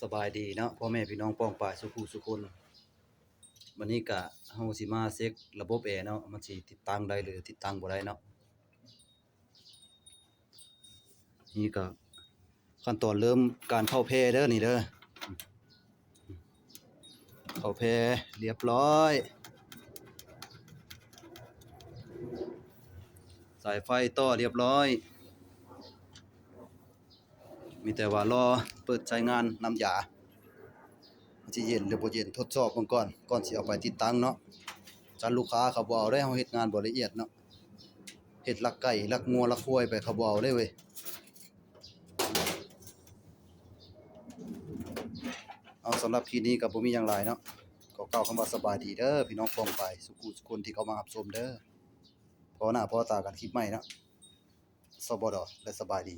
ສະບາຍດີເນາະ ພໍ່ແມ່ພີ່ນ້ອງປ້ອງປາຍສູ່ຜູ້ສູ່ຄົນ. ວັນນີ້ກະເຮົາຊິມາເຊັກລະບົບແອເນາະ ມັນຊິຕິດຕັ້ງໄດ້ ຫຼື ຕິດຕັ້ງບໍ່ໄດ້ເນາະ. ນີ້ກະຂັ້ນຕອນເລີ່ມການເຂົ້າແພເດີ ນີ້ເດີ ເຂົ້າແພລຽບຮ້ອຍ. ສາຍໄຟຕໍ່ລຽບຮ້ອຍ. ມີແຕ່ວ່າລໍເປີດໃຊ້ງານນ້ຳຢາ ມັນຊິເຢັນຫຼືບໍ່ເຢັນ ທົດສອບເບິ່ງກ່ອນ ກ່ອນຊິເອົາໄປຕິດຕັ້ງເນາະ. ຊັ້ນລູກຄ້າເຂົາບໍ່ເອົາເດ້ ເຮົາເຮັດງານບໍ່ລະອຽດເນາະ ເຮັດລັກໄກ່ລັກງົວລັກຄວາຍໄປ ເຂົາບໍ່ເອົາເດ້ເວີຍ. ເອົາ ສຳລັບຄລິບນີ້ກໍບໍ່ມີຫຍັງຫຼາຍເນາະ ຂໍກ່າວຄຳວ່າສະບາຍດີເດີ ພີ່ນ້ອງປ້ອງປາຍສູ່ຜູ້ສູ່ຄົນທີ່ເຂົ້າມາຮັບຊົມເດີ. ພໍ້ໜ້າພໍ້ຕາກັນຄລິບໃໝ່ເນາະ ສບດ ແລະ ສະບາຍດີ.